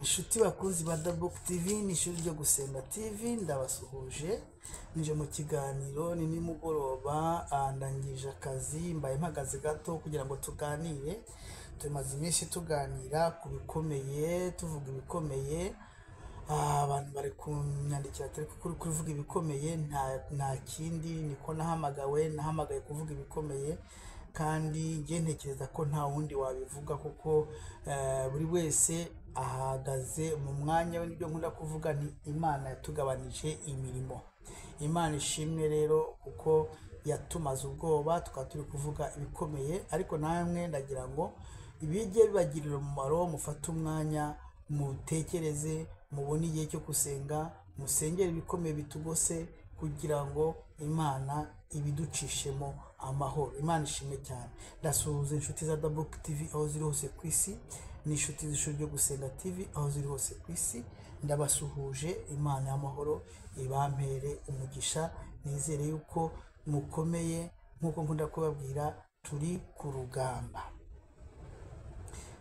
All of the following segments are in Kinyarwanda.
Inshuti bakunzi ba Dabook TV ni ishuri ryo gusenga TV, ndabasuhuje. Nje mu kiganiro ni nimugoroba, ndangije akazi, mbaye mpagaze gato kugira ngo tuganire. Tumaze iminsi tuganira ku bikomeye, tuvuga ibikomeye. Abantu bari kunyandikira ati ariko kuri kuvuga ibikomeye nta kindi, niko nahamagawe, nahamagaye kuvuga ibikomeye, kandi njye ntekereza ko nta wundi wabivuga kuko buri wese ahagaze mu mwanya we. Nibyo nkunda kuvuga ni Imana yatugabanije imirimo. Imana ishimwe rero kuko yatumaze ubwoba, tukaba turi kuvuga ibikomeye, ariko namwe ndagira ngo bijye bibagirira umumaro, mufate umwanya mutekereze, mubone igihe cyo gusenga, musengere ibikomeye bitugose kugira ngo Imana ibiducishemo amahoro. Imana ishimwe cyane. Ndasuhuza inshuti za Dabook TV aho ziri hose ku isi, n'inshuti z'ishuri ryo gusenga TV aho ziri hose ku isi. Ndabasuhuje, Imana y'amahoro ibampere umugisha. Nizere yuko mukomeye nk'uko nkunda kubabwira, turi ku rugamba,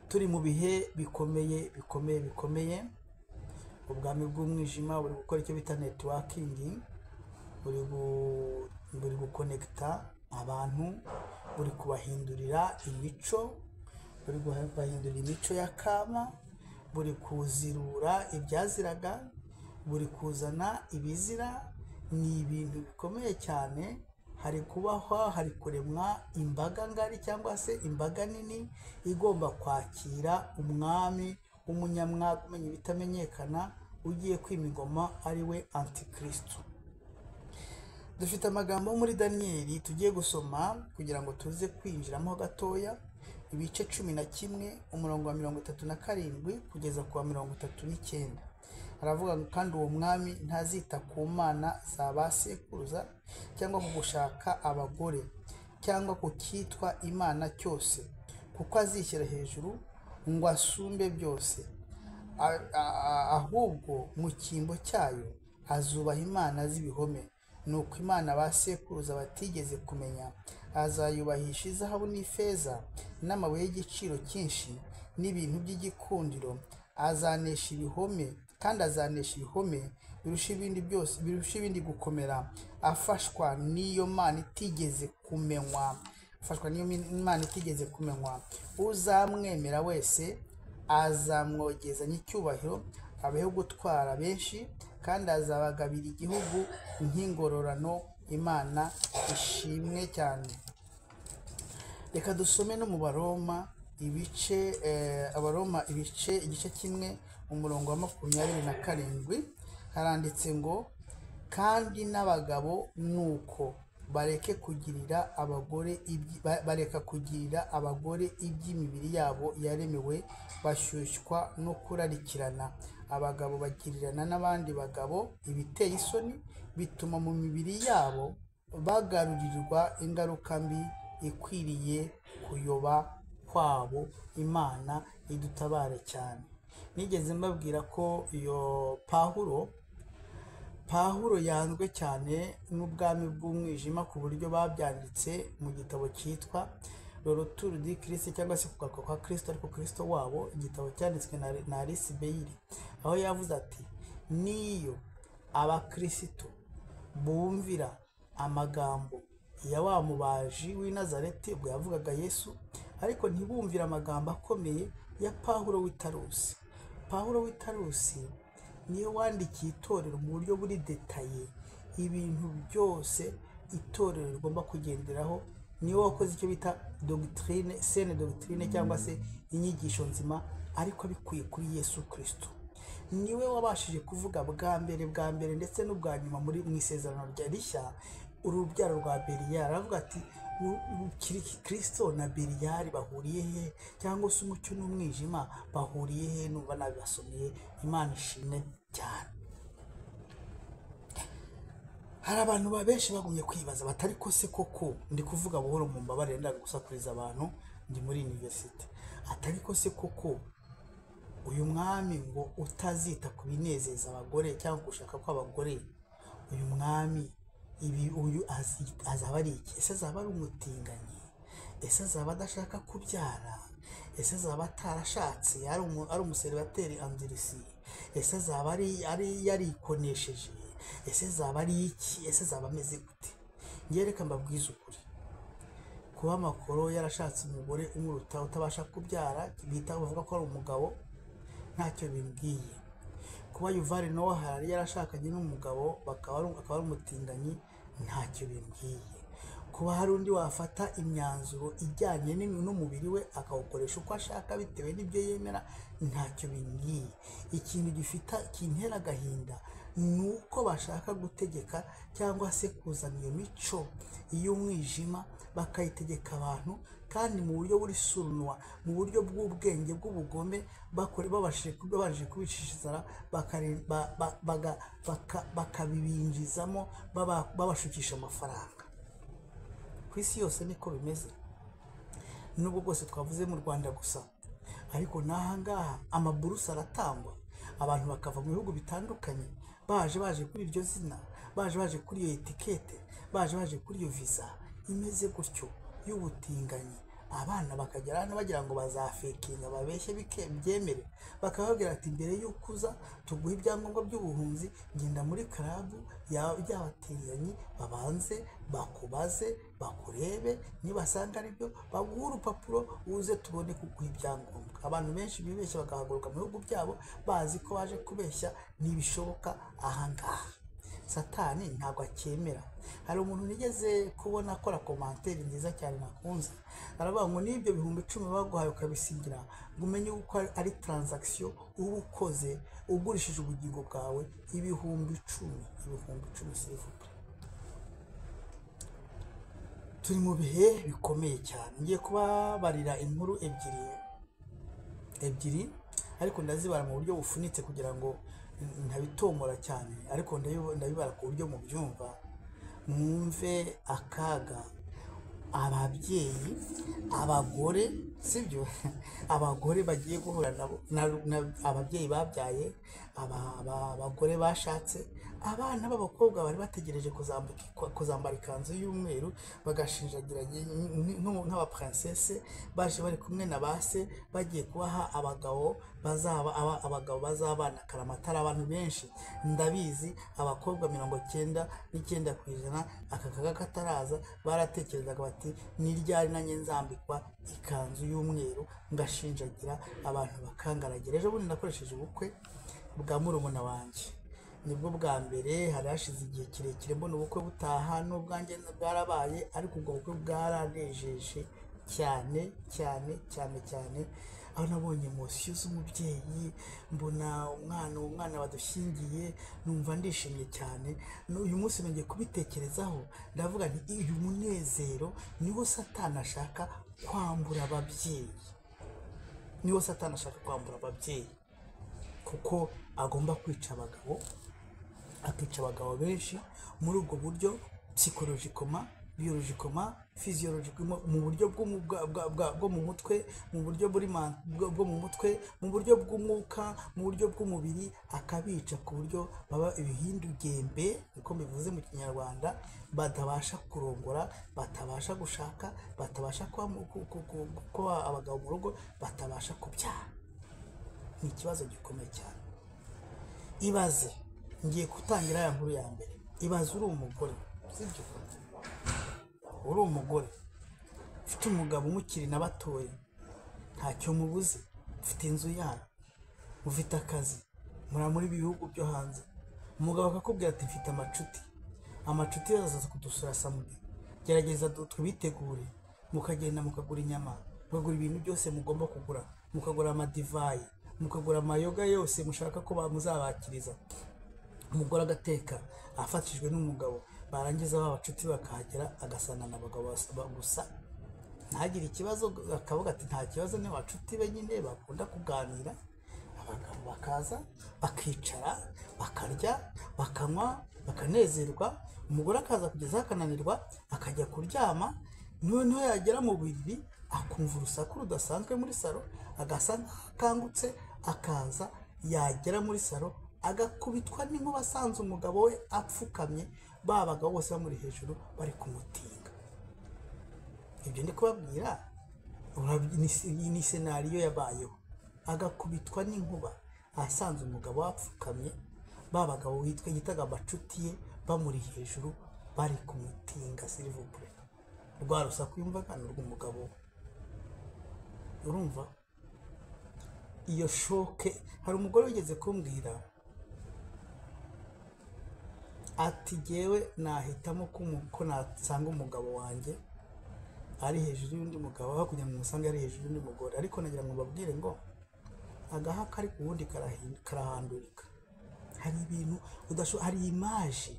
turi mu bihe bikomeye bikomeye bikomeye. Ubwami bw'umwijima buri gukora icyo bita networking, buri gukonekita abantu, buri kubahindurira imico, buri kubahindurira imico ya kama, buri kuzirura ibyaziraga, buri kuzana ibizira. Ni ibintu bikomeye cyane. Hari kubahwa, hari kuremwa imbaga ngari cyangwa se imbaga nini igomba kwakira umwami w'umunyamwaga umenya ibitamenyekana, ugiye kwima ingoma, ari we Antikristo. Dufite amagambo muri Daniyeli tugiye gusoma kugira ngo tuze kwinjiramo gatoya, ibice 11 umurongo wa 37 kugeza ku wa 39. Aravuga ngo kandi uwo mwami ntazita ku mana za ba sekuruza, cyangwa ku gushaka abagore, cyangwa ku cyitwa Imana cyose, kuko azishyira hejuru ngo asumbe byose. Ahubwo mu cyimbo cyayo azubaha imana z'ibihome, nuko Imana ba sekuruza batigeze kumenya azayubahisha izahabu n'ifeza n'amabuye y'igiciro cyinshi n'ibintu by'igikundiro. Azanesha ibihome, kandi azanesha ibihome birusha ibindi byose, birusha ibindi gukomera, afashwa n'iyo Mana itigeze kumenywa, afashwa n'iyo Mana itigeze kumenywa. Uzamwemera wese azamwogezanya icyubahiro, abeho gutwara benshi, kandi azabagabira igihugu nk'ingororano. Imana ishimwe cyane. Reka dusome no mu Baroma ibice, Abaroma ibice igice 1 umurongo wa 27, haranditse ngo kandi n'abagabo nuko bareke kugirira abagore bareka kugirira abagore iby'imibiri yabo yaremewe, bashyushywa no kurarikirana. Abagabo bagirirana n'abandi bagabo ibiteye isoni, bituma mu mibiri yabo bagarurirwa ingaruka mbi ikwiriye kuyoba kwabo. Imana idutabare cyane. Nigeze mbabwira ko iyo Pawulo yanzwe cyane n'ubwami bw'umwijima, ku buryo babyanditse mu gitabo cyitwa Le Retour du Christ, cyangwa se kugaruka kwa Kristo, ariko Kristo wabo, igitabo cyanditswe na Alice Bailey, aho yavuze ati niyo abakristo bumvira amagambo ya wa mubaji w'i Nazareti, ubwo yavugaga Yesu, ariko ntibumvire amagambo akomeye ya Pawulo w'i Tarusi. Pawulo w'i Tarusi niwe wandikiye itorero mu buryo buri détaillé ibintu byose itorero rigomba kugenderaho. Niwe wakoze icyo bita doctrine saine doctrine, cyangwa se inyigisho nzima, ariko bikuye kuri Yesu Kristo. Niwe wabashije kuvuga bwa mbere bwa mbere ndetse n'ubwa nyuma muri mu isezerano rya rishya urubyaro rwa Beliyali. Aravuga ati Kristo na Beliyali bahuriye he, cyangwa se umucyo n'umwijima bahuriye he? Numva nabibasomeye. Imana ishimwe cyane. Hari abantu benshi bagumye kwibaza batari ko se koko, ndi kuvuga buhoro mu mbabarire, ndaga gusakuriza abantu, ndi muri university, atari ko se koko uyu mwami ngo utazita ku binezeza abagore cyangwa gushaka kw'abagore, uyu mwami ibi uyu azaba ari iki? Ese azaba ari umutinganyi? Ese azaba adashaka kubyara? Ese azaba atarashatse ari umuseribateri andirisi? Ese azaba ari yarikonesheje? Ese azaba ari iki? Ese azaba ameze gute? Ngewe reka mbabwize ukuri, kuba Makoro yarashatse umugore umuruta utabasha kubyara, bita bavuga ko ari umugabo, ntacyo bimbwiye. Kuba Yuval Noah Harari yarashakanye n'umugabo akaba ari umutinganyi, ntacyo bimbwiye. Kuba hari undi wafata imyanzuro ijyanye n'umubiri we akawukoresha uko ashaka bitewe n'ibyo yemera, ntacyo bimbwiye. Ikintu gifite kintera agahinda ni uko bashaka gutegeka cyangwa se kuzana iyo mico y'umwijima bakayitegeka abantu, kandi mu buryo buri surunwa, mu buryo bw'ubwenge bw'ubugome, babashije kubicisha inzara, bakabibinjizamo, babashukisha amafaranga. Ku isi yose niko bimeze, nubwo bwose twavuze mu Rwanda gusa, ariko n'aha ngaha amaburusa aratangwa, abantu bakava mu bihugu bitandukanye baje kuri iryo zina, baje kuri iyo etikete, baje kuri iyo visa imeze gutyo y'ubutinganyi. Abana bakagera hano bagira ngo bazafekinga babeshye byemere, bakababwira ati mbere y'uko uza tuguhe ibyangombwa by'ubuhunzi, genda muri karabu y'abatinganyi babanze bakubaze bakurebe, nibasanga aribyo baguhe urupapuro uze tubone kuguha ibyangombwa. Abantu benshi bibeshya bagahaguruka mu bihugu byabo bazi ko baje kubeshya, ntibishoboka aha ngaha. Satani ntabwo acyemera. Hari umuntu nigeze kubona akora komanteri nziza cyane nakunze, aravuga ngo n'ibyo 10,000 baguhaye ukabisigira, ngo umenye uko ari transaction uba ukoze ugurishije ubugingo bwawe 10,000, 10,000 s'il-vous-plaît. Turi mu bihe bikomeye cyane. Ngiye kubabarira inkuru ebyiri, ariko ndazibara mu buryo bufunitse kugira ngo ntabitomora cyane, ariko ndabibara ku buryo mubyumva, mwumve akaga ababyeyi, abagore, sibyo, abagore bagiye guhura nabo, ababyeyi babyaye, abagore bashatse, abana b'abakobwa bari bategereje kuzambara ikanzu y'umweru bagashinjagira nk'abaprincesse, baje bari kumwe na base, bagiye kubaha abagabo bazaba abagabo bazabana karamatara. Abantu benshi ndabizi, abakobwa 99% aka kaga kataraza baratekerezaga bati ni ryari nanjye nzambikwa ikanzu y'umweru ngashinjagira abantu bakangaragira. Ejo bundi nakoresheje ubukwe bwa murumuna wanjye, nibwo bwa mbere hari hashize igihe kirekire mbona ubukwe butaha, n'ubwanjye bwarabaye, ariko ubwo bukwe bwaranejeje cyane cyane cyane cyane, aho nabonye emosiyo z'umubyeyi, mbona umwana badushyingiye, numva ndishimye cyane. Uyu munsi nongeye kubitekerezaho, ndavuga nti uyu munezero niwo Satani ashaka kwambura ababyeyi, niwo Satani ashaka kwambura ababyeyi, kuko agomba kwica abagabo, akica abagabo benshi muri ubwo buryo psychologically, biologically, physiologically, mu buryo bwo mu mutwe, mu buryo bwo mu mutwe, mu buryo bw'umwuka, mu buryo bw'umubiri, akabica ku buryo baba ibihindugembe, niko bivuze mu Kinyarwanda, batabasha kurongora, batabasha gushaka, batabasha kuba abagabo mu rugo, batabasha kubyara. Ni ikibazo gikomeye cyane. Ibaze, ngiye gutangira ya nkuru ya mbere. Ibaze uri umugore, sibyo? Uri umugore ufite umugabo umukiri na batoya, ntacyo mubuze, ufite inzu yanyu, ufite akazi, muri bihugu byo hanze. Umugabo akakubwira ati mfite amacuti, amacuti azaza kudusura samedi, gerageza tubitegure. Mukagenda mukagura inyama, mukagura ibintu byose mugomba kugura, mukagura amadivayi, mukagura amayoga yose mushaka ko muzabakiriza. Umugore agateka afatishijwe n'umugabo, barangiza ba bacuti bakahagera, agasangana abagabo gusa, ntagire ikibazo, akavuga ati nta kibazo, ni bacuti be nyine bakunda kuganira. Abagabo bakaza bakicara, bakarya, bakanywa, bakanezerwa. Umugore akaza kugeza akananirwa, akajya kuryama. Noneho yagera mu buriri akumva urusaku rudasanzwe muri salo, agasa nk'akangutse, akaza yagera muri salo agakubitwa n'inkuba, asanze umugabo we apfukamye, ba bagabo bose bamuri hejuru bari kumutinga. Ibyo ndi kubabwira Ni scenario yabayeho, agakubitwa n'inkuba asanze umugabo wapfukamye, ba bagabo witwa yitaga abacuti ye bamuri hejuru bari kumutinga, s'il vous plaît. Rwa rusaku yumvaga ni urw'umugabo we. Urumva iyo choc? Hari umugore wigeze kumbwira ati: "Jyewe nahitamo ko nasanga umugabo wanjye ari hejuru y'undi mugabo aho kugira ngo musange ari hejuru y'undi mugore." Ariko nagira ngo mbabwire ngo agaha kari ku wundi karahandurika. Hari ibintu udasho, hari image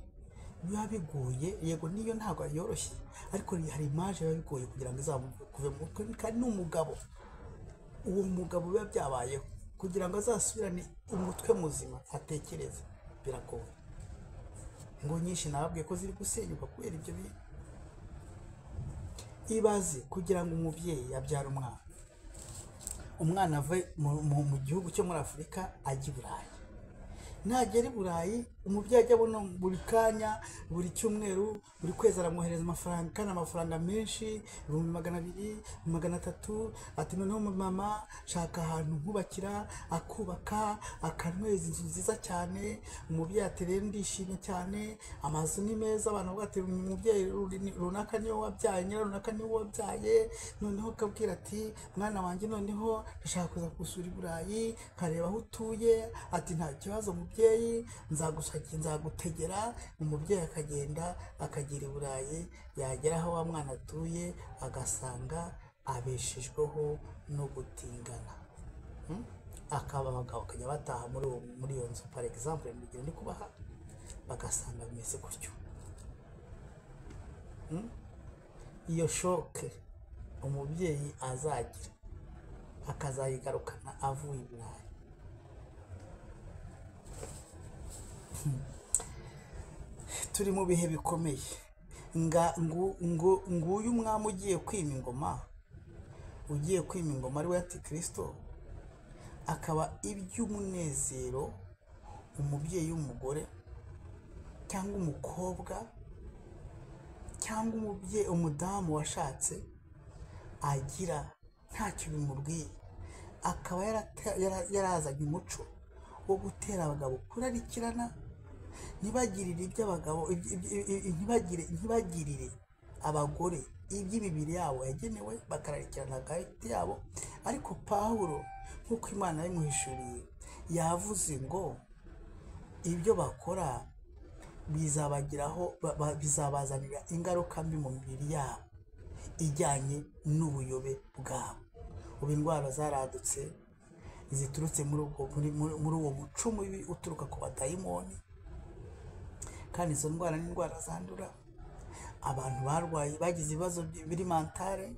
biba bigoye. Yego, niyo ntabwo yoroshye, ariko hari image biba bigoye kugira ngo izakuve mu mutwe. Kandi n'umugabo, uwo mugabo biba byabayeho, kugira ngo azasubirane umutwe muzima atekereze biragoye. Ingo nyinshi nababwiye ko ziri gusenyuka kubera ibyo bintu. Ibaze kugira ngo umubyeyi abyare umwana, umwana ave mu gihugu cyo muri Afurika ajya i Burayi. Nagera i Burayi, umubyeyi ajya abona buri kanya, buri cyumweru, buri kwezi aramwohereza amafaranga, kandi amafaranga menshi, 200,000, 300,000. Ati: "Noneho mama, shaka ahantu nkubakira." Akubaka, akanyweza inzu nziza cyane. Umubyeyi ati: "Rero ndishimye cyane, amazu ni meza." Abantu bavuga ati: "Umubyeyi runaka niwe wabyaye, nyira runaka niwe wabyaye." Noneho akabwira ati: "Mwana wanjye, noneho ndashaka kuza gusura i Burayi nkareba aho utuye." Ati: "Nta kibazo mubyeyi, nzagusakira, nzagutegera." Umubyeyi akagenda, akagera i Burayi, yagera aho wa mwana atuye agasanga abeshejweho no gutingana. Akaba abagabo bakajya bataha muri iyo nzu, par exemple, mu gihe ndi kubaha, bagasanga bimeze gutyo. Iyo choc umubyeyi azagira akazayigarukana avuye i Burayi. Turi mu bihe bikomeye. Nguyu umwami ugiye kwima ingoma, ugiye kwima ingoma ari we Antikristo, akaba iby'umunezero umubyeyi w'umugore cyangwa umukobwa cyangwa umubyeyi, umudamu washatse agira ntacyo bimubwiye, akaba yarazanye umuco wo gutera abagabo kurarikirana, ntibagirire iby'abagabo ntibagirire abagore iby'imibiri yabo yagenewe, bakararikirana hagati yabo. Ariko Pawulo, nk'uko Imana yabimuhishuriye, yavuze ngo ibyo bakora bizabagiraho, bizabazanira ingaruka mbi mu mibiri yabo ijyanye n'ubuyobe bwabo. Ubu indwara zaradutse ziturutse muri uwo muco mubi uturuka ku badayimoni, kandi izo ndwara ni indwara zandura. Abantu barwaye, bagize ibibazo biri mentale.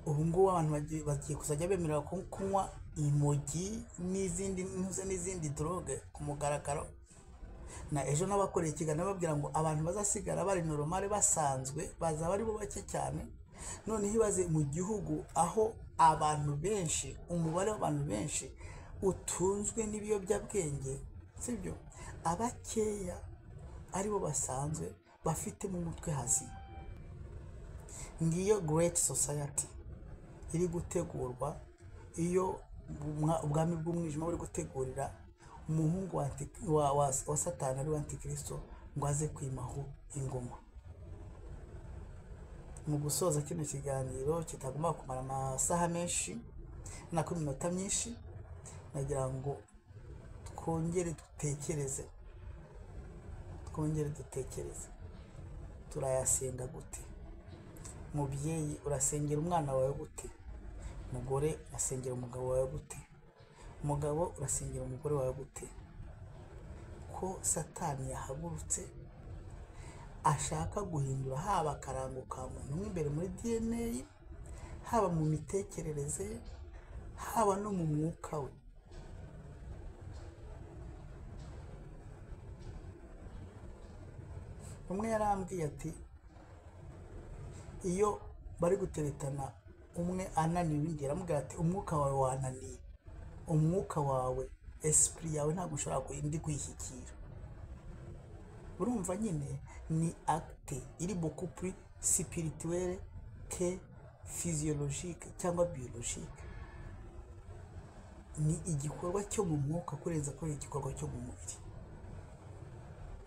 Ubu ngubu abantu bagiye kuzajya bemererwa kunywa imogi n'izindi ntuze n'izindi drogue ku mugaragaro. Na ejo n'abakoreye ikiganiro babwira ngo abantu bazasigara bari normal, basanzwe, bazaba ari bo bake cyane. Noneho ibaze mu gihugu aho abantu benshi, umubare w'abantu benshi utunzwe n'ibiyobyabwenge, sibyo, abakeya aribo basanzwe bafite mu mutwe hazima. Ngiyo great society iri gutegurwa, iyo ubwami bw'umwijima buri gutegurira umuhungu wa Satani ari we Antikristo ngo aze kwimaho ingoma. Mu gusoza kino kiganiro kitagomba kumara amasaha menshi nako iminota myinshi, nagira ngo twongere dutekereze, twongere dutekereze: turayasenga gute? Mubyeyi, urasengera umwana wawe gute? Mugore, urasengera umugabo wawe gute? Umugabo, urasengera umugore wawe gute, ko Satani yahagurutse ashaka guhindura haba akarango ka muntu mo imbere muri DNA, haba mu mitekerereze ye, haba no mu mwuka we? Umwe yarambwiye ati: "Iyo bari guteretana, umwe ananiwe undi aramubwira ati: 'Umwuka wawe wananiye, umwuka wawe, esprit yawe ntabwo ushobora indi kuyishyikira.'" Urumva nyine ni acte iri beaucoup plus spirituelle que physiologique cyangwa biologique, ni igikorwa cyo mu mwuka kurenza ko ari igikorwa cyo mu mubiri.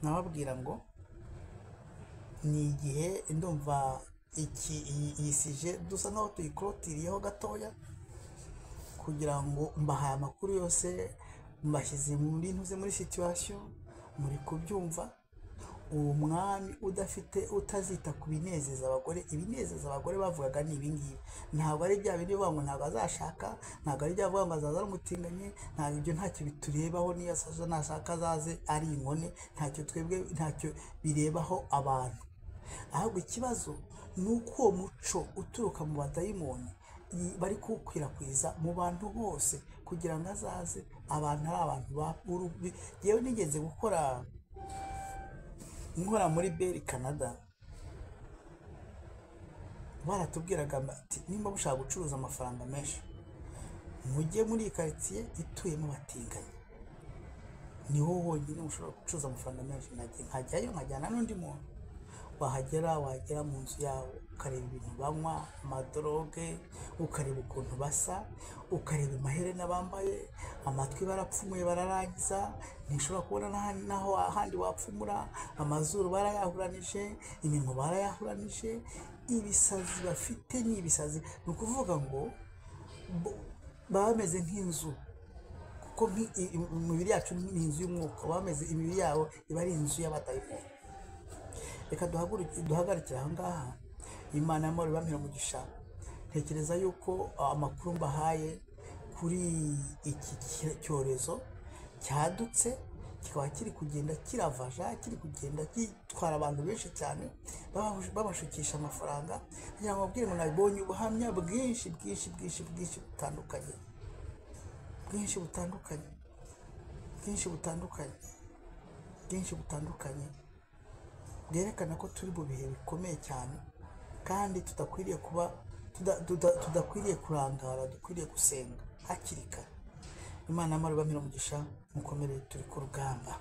Nababwira ngo ni igihe ndumva iki iyi sujet dusa nkaho tuyikorotiriyeho gatoya, kugira ngo mbahaye amakuru yose, mbashyize muri ntuze muri situation, muri kubyumva. Uwo mwami udafite utazita ku binezeza abagore, ibinezeza abagore bavugaga ni ibingibi, ntabwo ari bya bindi bivuga ngo ntabwo azashaka, ntabwo ari bya bivuga ngo azaza ari umutinganyi, ntabwo ibyo ntacyo biturebaho, niyo asaza nashaka azaze ari inkone, ntacyo twebwe ntacyo birebaho abantu. Ahubwo ikibazo ni uko uwo muco uturuka mu badayimoni bari kuwukwirakwiza mu bantu bose, kugira ngo azaze abantu ari abantu ba urubi. Yewe nigeze gukora nkora muri Bell Canada, baratubwiraga bati nimba mushaka gucuruza amafaranga menshi mujye muri iyi karitsiye ituyemo abatinganyi, niho honyine mushobora gucuruza amafaranga menshi. Nkajyayo nkajyana n'undi muntu, wahagera wagera mu nzu yabo ukareba ibintu banywa, amadoroge, ukareba ukuntu basa, ukareba amaherena bambaye, amatwi barapfumuye bararangiza, ntishobora kubona n'aho ahandi wapfumura, amazuru barayahuranije, iminwa barayahuranije, ibisazi bafite ni ibisazi. Ni ukuvuga ngo baba bameze nk'inzu, kuko imibiri yacu ni inzu y'umwuka, baba bameze imibiri yabo iba ari inzu y'abadayimoni. Reka duhagarikire aha ngaha. Imana y'amahoro ibampere umugisha. Ntekereza yuko amakuru mbahaye kuri iki cyorezo cyadutse, kikaba kiri kugenda kiravaja, kiri kugenda gitwara abantu benshi cyane, babashukisha amafaranga, kugira ngo babwire ngo nabonye ubuhamya bwinshi bwinshi bwinshi bwinshi butandukanye, bwinshi butandukanye, bwinshi butandukanye, bwinshi butandukanye, bwerekana ko turi mu bihe bikomeye cyane, kandi tudakwiriye kuba tudakwiriye kurangara, dukwiriye gusenga hakiri kare. Imana y'amahoro ibampere umugisha, mukomere, turi ku rugamba.